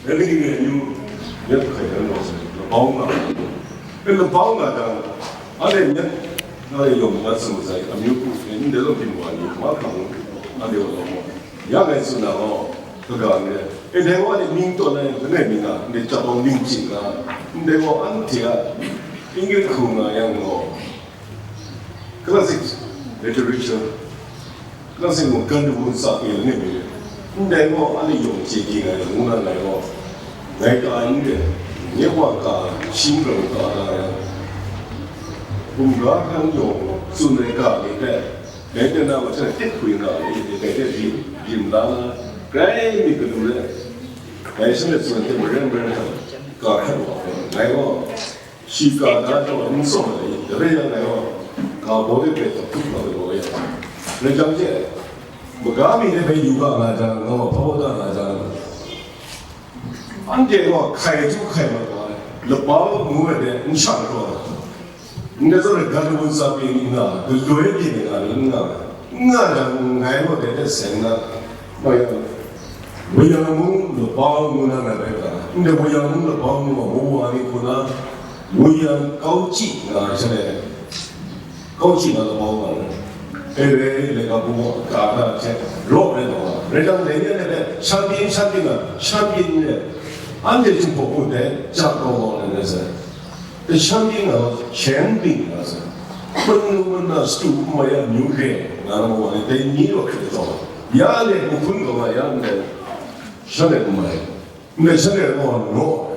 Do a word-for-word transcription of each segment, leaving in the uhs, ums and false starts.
Rai nni rai amyu, myit hkai dan gaw sai, labau nga ai. E labau nga jang, anhte myit, anhte yawng mat sa masai, amyu hku hte ndai law byin wa ni, mahkra mung, anhte wa law maw. Ya ngai tsun na gaw, kaga n rai. E dai wa ni mying tawn ai, langai mi nga, ndai chyawm ning chyi nga, ndai gaw anhte a, English hku nga yang gaw, classic literature, classic mung gan daw sa pyi langai mi, ndai gaw anhte yawng chye di nga yang, ngu na ngai gaw, ngai ka ai n rai, nye wa ka, shi n rau ka na yang, hkungga hkan yawng tsun ai ga ni hpe, dai hte na wa hte tit hkwi nga ai, dai hte rim, rim la na, grai myit kadu rai, dai shanhte tsun ai hte maren maren hta, ga hkat wa ai, ngai gaw, Shi ga da jaw n tsawm ai, dai rai yang, ngai gaw, ga baw de hpe hkrup la ai gaw ya. Rai jang hte, maga mi de hpe yu ga nga jang, nga gaw hpa baw da nga jang, anhte gaw hkai htu hkai mat wa ai, labau ngu ai de n shang ai gaw, ndai zawn e gan wun sa pyi ni nga, galoi pyi ni nga, ni n nga ai. N nga jang, ngai gaw dai hte seng na, ma yang, Wuyang mung labau ngu na ngai rai ga, ndai Wuyang mung labau ngu wa, mu wa ni hku na, Wuyang Kauchyi nga ai sha e, Kauchyi na labau nga ai. E rai, laika bu wa, ga na hte, raw rai nga wa. Rai jang, dai ni a hpe, shan byin, shan byin na, shan byin re, anhte Jinghpaw mung dai, ja kau wa ai rai sai. Dai shan byin nga, shan byin nga sai. Hpun lu hpun na, shatu hpun mai a myu re, nga na ma wa ni, dai ni gaw hkrit jaw, ya le, bu hpun gaw nga, ya ndai, shan e n mai. Ndai shan e gaw naw,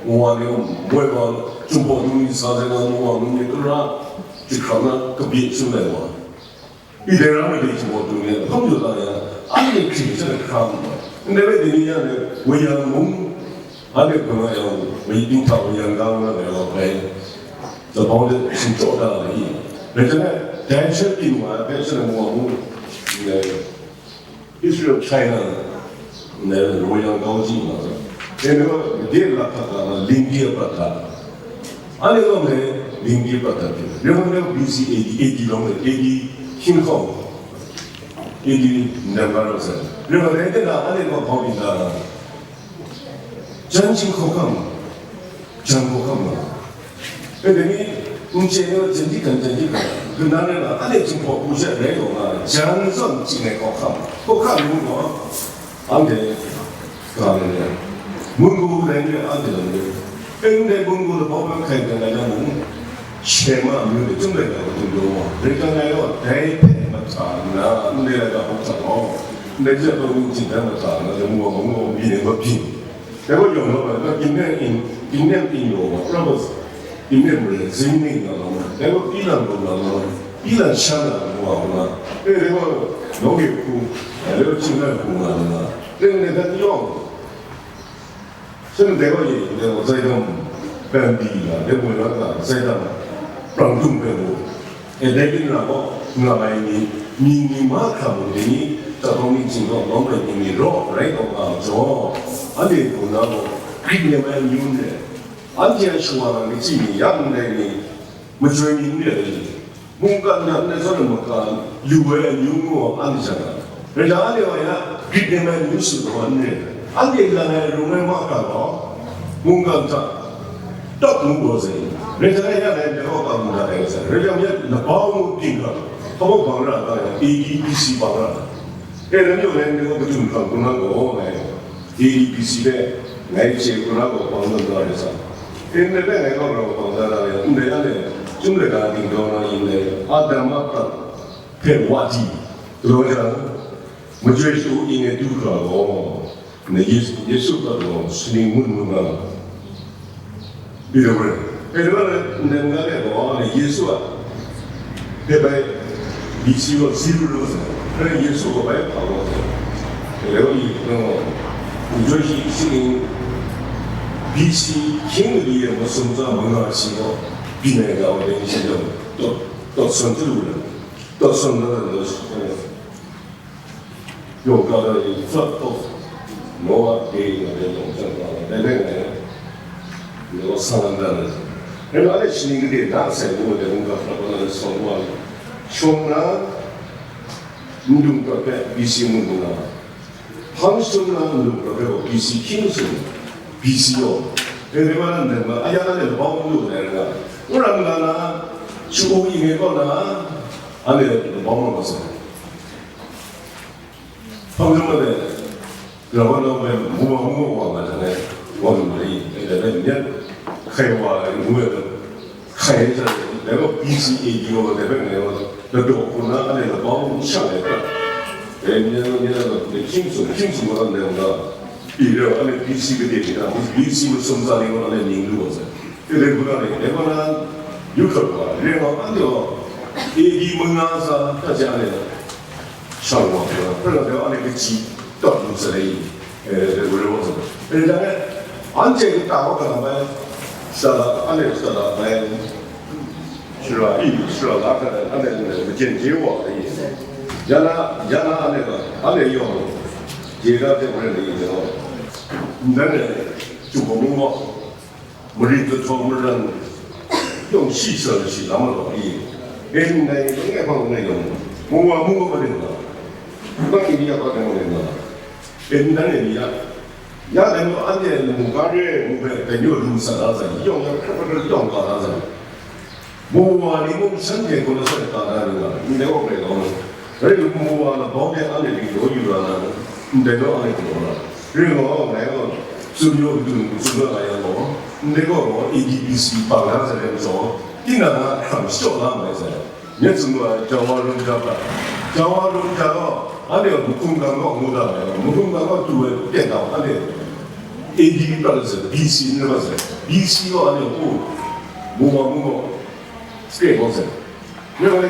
wa ni, woi wa, Jinghpaw du ni sa sai nga, wa nu ni, kara, jahkram na, kabyi sum ai wa. Idai ram ai ni Jinghpaw du ni, hkam jaw la yang, anhte hkring hte hkra mu ai. Ndai rai dai ni ya ni, Wuyang mung, anhte hkun nga yang, woi dinghta Wuyang ga nga nga yang, bai, labau de shingchyaw da ai. Rai jang e, dai sha pyi wa ai hpe sha na mu wa mu, eh, History of China, ne, Wuyang Kauchyi ma, ne, ne, de la hkak ga ma, Lingdi a prat hta. Anhte gaw me, Lingdi a prat hta pyi. Rai gaw, B C A D, A D long me, A D hkying hkawng, A D ndai ga rawt sai. Rai gaw, dai hte na, anhte gaw hpawng byin da na, jan chying hkawhkam, jan hkawhkam nga. E, dai ni, n chye ai jan hkying hkawhkam, jan hkying hkawhkam, kanan rai na, anhte Jinghpaw hku hte rai taw nga, jan zawn chying ai hkawhkam, hkawhkam ngu gaw, anhte ga rai rai, Mungu rai rai, anhte lam rai. E, ndai Mungu labau hpe hkai hkrai rai na mung, Shema amyu de chyum rai na matu daw wa, rai jang ngai gaw dai hpe mahta nna, ndai laika hkawhkam gaw, ndai hte Mungu htingdan mahta nna, Jinghpaw mung gaw myit e mabyin. Dai gaw yawng la ai, กินแน่นอิ่ม กินแน่นอิ่มอยู่ proverbs กินแน่นอิ่ม zing ning nga nga ma, dai gaw ပြီးလံကုန်လံ nga nga, ပြီးလံရှမ်းလံ nga nga ma, e, dai gaw nawng e hku, dai gaw chying ai hku nga nga, dai gaw dai hpe n yawng, shanhte gaw e, dai gaw 栽赃 ban di nga, dai gaw la nga, 栽赃 prang dung hpe mu. E, dai yin ra gaw, nga ai ni, mying ni mahkra mung dai ni, chyawm ning ching gaw lawm ai mying ni raw rai taw nga ai majaw, anhte hku na gaw, Grit nem ai amyu n rai, anhte a shawa na machyi ni, ya ndai ni, majoi ni n rai ai ni, mungkan hta ndai zawn e maka lu ai amyu ngu gaw, anhte hta na, rai jang anhte gaw ya, Grit nem ai amyu su gaw n rai, anhte lang ai rung ai mahkra gaw, mungkan hta, Tawk ngu gaw sai, rai jang e ya ngai ndai gaw bang da ai sai, rai jang ya labau ngu ting hkra, hpa baw bang ra ai, A D B C bang ra ai. E, rai yawng ngai ndai gaw kachyum hkang hkrum na gaw ngai, A D B C hpe ngai chye hkrum na gaw bang tawn da ai sa. E, ndai hpe ngai gaw rau bang da da ai, ndai ya le, chyum laika dingdaw na yin dai, Adam a prat hpe wa di, galaw jang, majoi shu yin e du hkra gaw, Ngai Yesu, Yesu hpe gaw shaning mun mun nga, Peter bai, Peter bai, ndai nga de gaw, ngai Yesu a, dai bai, B C gaw zero lu sai, dai Yesu gaw bai hpa gaw sai, dai gaw i, nang gaw, njoy shi shaning, B C hkying mali e masum tsa manga shi gaw, byin ai ga wa dai ni shi gaw, taw, taw san hte lu ai, taw san na, na, na, Yawng ga gaw, flood of Noah day nga ai yawng hpang ga ai, dai bai ngai, Noah sang dan ai. Dai bai, anhte shaning gade na sai ngu ai, mungga hkrap ai, shawng wa, shawng na, ndung prat hpe B C mung nga, hpang shadum na, ndung prat hpe gaw B C hkying sung, B C yaw, e, rai wa na ndai ma, a ya na le labau lu na ra, wora nga na, shu u i ngai kaw na, a le labau lu ma sa. Hpang jum ma le, ra wa na me, mu wa mu wa ma ta ne, wa lu na i, e, da ne, ne, khai wa, mu ya, khai ja, da ba B C A D wa, da ba ne wa, da do ku na, a le labau lu sha le ka. E, ne, ne, ne, ne, king su, king su wa ne nga, i re, a le B C ka de na, B C ma sum za ni wa, a le ning lu wa sa. E, le ku na le, le wa na, yu ka wa, le wa, a le wa, A D ma nga sa, ta ja le, shang wa, pra, pra, pra, a le ka chi, ta lu sa le, e, le wa sa. E, da ne, an che ka ta wa ka na bai, sa la, a le sa la bai, Shara i, shara la hkra, anhte majen je wa ai. Ya na, ya na anhte ga, anhte yawng je da hte maren ai ni gaw, ndai e, Jinghpaw mung gaw, marit kahtawng maran yawng shi sara shi lam ai. E ndai langai hpang langai yawng, mung wa mung gaw ma ring nga, ma ing ya hpa dai ma ring nga, e ndai e ni ya, ya dai gaw anhte lamu ga re, mu hpe dai ni gaw lu sa da sai, yawng ya hkra hkra yawng ga da sai. Mu wa ni mung shanhte hkun la sai ta da ring nga, ndai gaw grai kau na, rai lu mu wa labau de anhte yu yu ra na, ndai gaw anhte galaw na, ring gaw ngai gaw tsun yu matu tsun na nga yang gaw, ndai gaw gaw A D B C bang na sai rai majaw, tinang a hkram shachyaw la mai sai. Nye tsun wa, Jawa rum ja hpa, Jawa rum ja gaw, anhte gaw mahkum gang gaw ngu da mai, mahkum gang gaw du ai pyen gaw, anhte A D pra sai, B C n ra sai, B C gaw anhte gaw, mu wa mu gaw, Script hkawng se. Rai,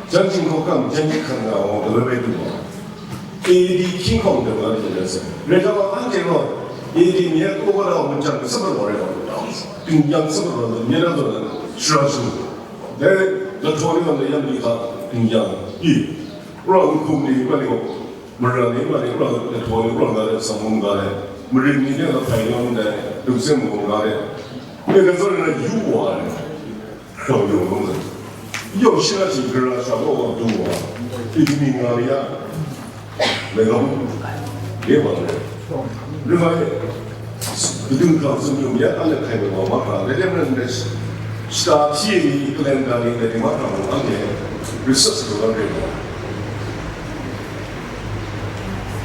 jan hkinghkawng kam, jan hkan nga awng, galoi bai du wa. A D hkying hkawng de wa de se. Rai ta wa, anhte gaw, A D ni a kau wa da wa, jan ka sabat wa rai wa. Ting yang sabat wa, ni na zaw na, shara shu. Dai, la htaw ni wa, la yang ni hka, ting yang. I, rau hkum ni, wa ni wa. Mara ni ma ni rau, htaw ni rau nga de, samung nga de, marit ni de la hpai yawng de, duk sem mung nga de, e, ga zawn na yu wa de, hkrau yawng ngu de, yawng shi na shi gara sha gaw wa du wa, i ni nga li ya, me ga mu, ye wa de, ri ma ye. Kadung hkang tsun yu myit, anhte hkai mat wa mahkra, dai hte maren dai shata hpyi ai ni, calendar ni, dai ni mahkra mung anhte research lu na re ai.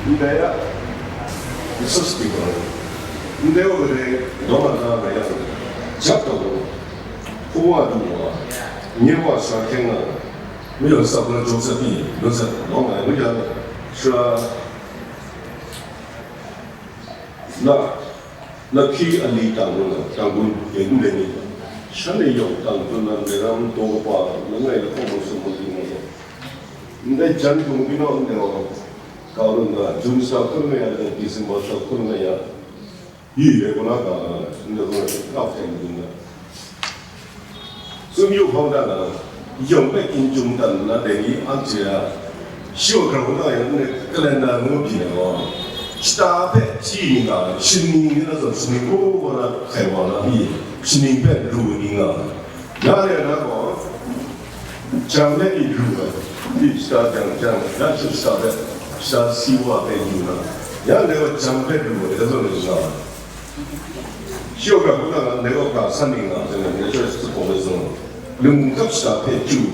Ndai a, research lu na re ai. Ndai wa kadai, daw na na rai yang, jap taw, hpawa du wa, nye wa sara hkyeng na, majaw sa gaw jaw sa pyi, jaw sa, daw nga ai, ngu yang, sara, Na, na hkyi ali tang ngu na, tang gun, yen n rai ni? Shan e yawng tang tun na, ndai ram daw kaba, langai lahkawng mung sum mung ting ngu na. Ndai jan dung byin naw ndai wa, kau lu n ga, Jun sa hkun nga ya, December sa hkun nga ya, yi rai gaw na ga, ndai gaw na, kau hte n dung na. Tsun yu hkau dan na, yawng hpe n chyum dan nna, dai ni anhte a, shi wa grau na yang, calendar ngu pyi ai gaw, shata hpe hpyi ni nga, shaning ni na zawn, shaning gaw gaw na hkai wa na pyi, shaning hpe ru ni nga, ya le na gaw, jang hpe i ru ai, pyi shata jang, jang, ya hte shata hpe, shata si wa hpe yu na, ya le gaw jang hpe ru ai, ya zawn ni nga. Shi wa ga hkun na, ndai gaw ga san ning nga, ndai gaw ndai chyawm sa hkawng ai zung, lamu kap shata hpe chyu,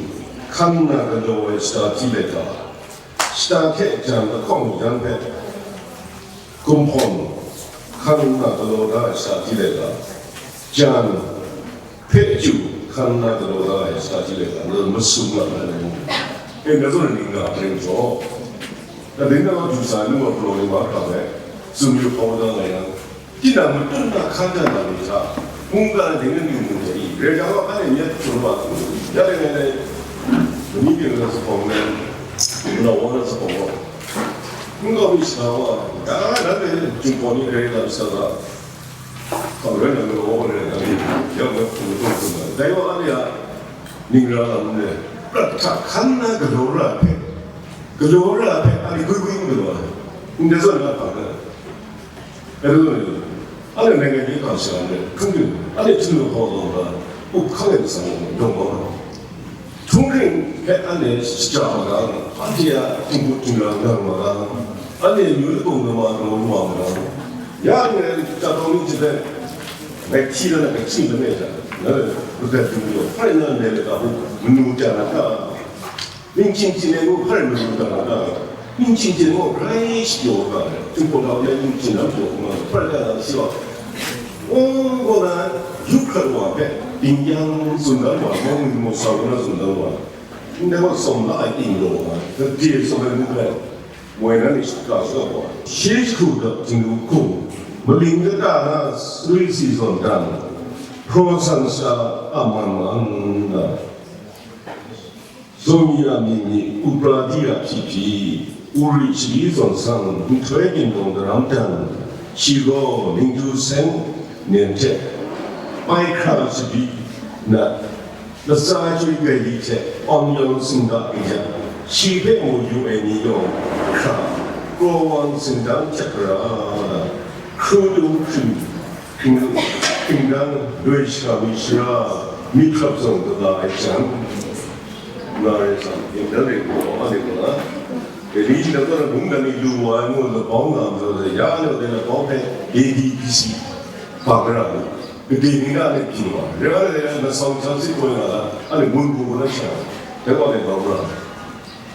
hkan nna galaw ai shata hti let ga, shata hte jan lahkawng yan hpe gumhpawng, hkan nna galaw da ai shata hti let ga, jan hpe chyu, hkan nna galaw da ai shata hti let ga, ngai masum nga ai ngu. E, ngai zawn ning nga ai ning jaw, dai ni na du sa ai nu wa galaw ni mahkra hpe, tsun yu hkau da nga yang, Tinang matut na hkan dan na ni hta, mungga ding na myu mung de i, rai ga wa, anhte myit hkrum wa, ya rai ngai dai, mani byin na zuphpawng ngai, nau wa na zuphpawng wa, mungga mi sa wa, ga na de, Jinghpaw ni rai lam sa ga, hkam rai na, nau wa rai na, ya wa hkrum hkrum hkrum na, dai wa anhte a, ning ra lam le, prat hta hkan na galaw ra ai hpe, galaw ra ai hpe, anhte gwi gwi n galaw ai, ndai zawn na hpa na. Anhte nangai ni hkang sha ai hkungning, anhte htingnu hkawng law ga, up hkang ai masha gaw yawng bang ai. Htunghking hpe anhte shaja ma ga, anhte a htingbu htingrang ngang ma ga, anhte myu labung lama galaw wa ma ga, Ya ngai chyawm ni chyawm, ngai hti na na kachyi lame hta, na na kutdat du ni gaw, hpai na ndai lata hku manu ja na ta? Ning chying chying ai gaw hpai manu ja na ta? Ning chying chying ai gaw grai shapyaw ga ai, Jinghpaw Daw ni ning chying na pyaw nga, hpai da na si wa. Wang gaw na, yu hkrat wa hpe, ding yang tsun dan wa, mawng ni mawng sa gaw na tsun dan wa, ndai gaw tsawm la ai ting law nga, gade tsawm ai ngu hpe, moi na ni shaka shaka wa. Shi jahku dap Htingnu hkum, maling kata na suri si zawn dan, hpraw san sha a man man na, Zomi a mying mi, Upradi a hpyi hpyi, Uri shabi zawn sang, nhtoi ginwang daram dan, shi gaw Mingdu seng nen hte, pai hkra shabi na, latsa chyoi gai li hte, awn yawng singga kaya, shi hpe mu yu ai ni yawng hkra, kraw wang singdang hte gara, hkru dung hkring, hkring, hkringdang doi shara mi shara, mi hkrap zawng kaba ai jang, nga rai jang, yin dan rai gaw, a rai gaw, Daily shingkang kaw na mungdan ni lu wa ai ngu, labau nga majaw, ya le wa de labau hpe A D B C bang ra ai, kade ni na le byin wa, rai nga le, masau hkam sit koi nga la, a le mun hku na sha, dai wa le bang ra ai.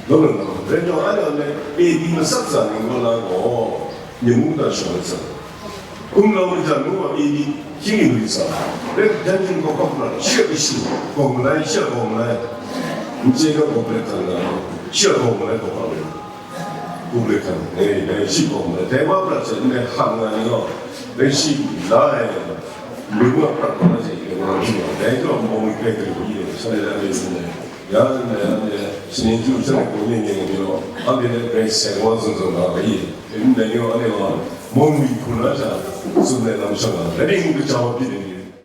Dawng na, rai taw, anhte A D masak tsa ni ngu na gaw, myen mungdan shawng ai tsa. Kum lau majan mung wa A D hkying yu yu tsa. Rai, dan hkying kau kau hkra, shi a kashu, gaw malai, shi a gaw malai. N chye ga gaw malai hkang na, shi a gaw malai gaw hkra rai. Kum rai hkang, eh, dai shi gaw malai. Dai wa prat hte ndai hkang na ni gaw, dai shi la ai, mung wa prat kau na hte, dai wa hkying wa. Dai gaw mung rai hkang yu yu, sa le la le sin dai. Ya, ya, ya, shaning chyu sha gaw ni ni ni lo, anhte hpe grai seng wa zun zun nga ga i? Ndai ni gaw, anhte gaw, mawng mi hku na sha, tsun ai lam shang nga, dai ni mung kaja wa byin ai ni,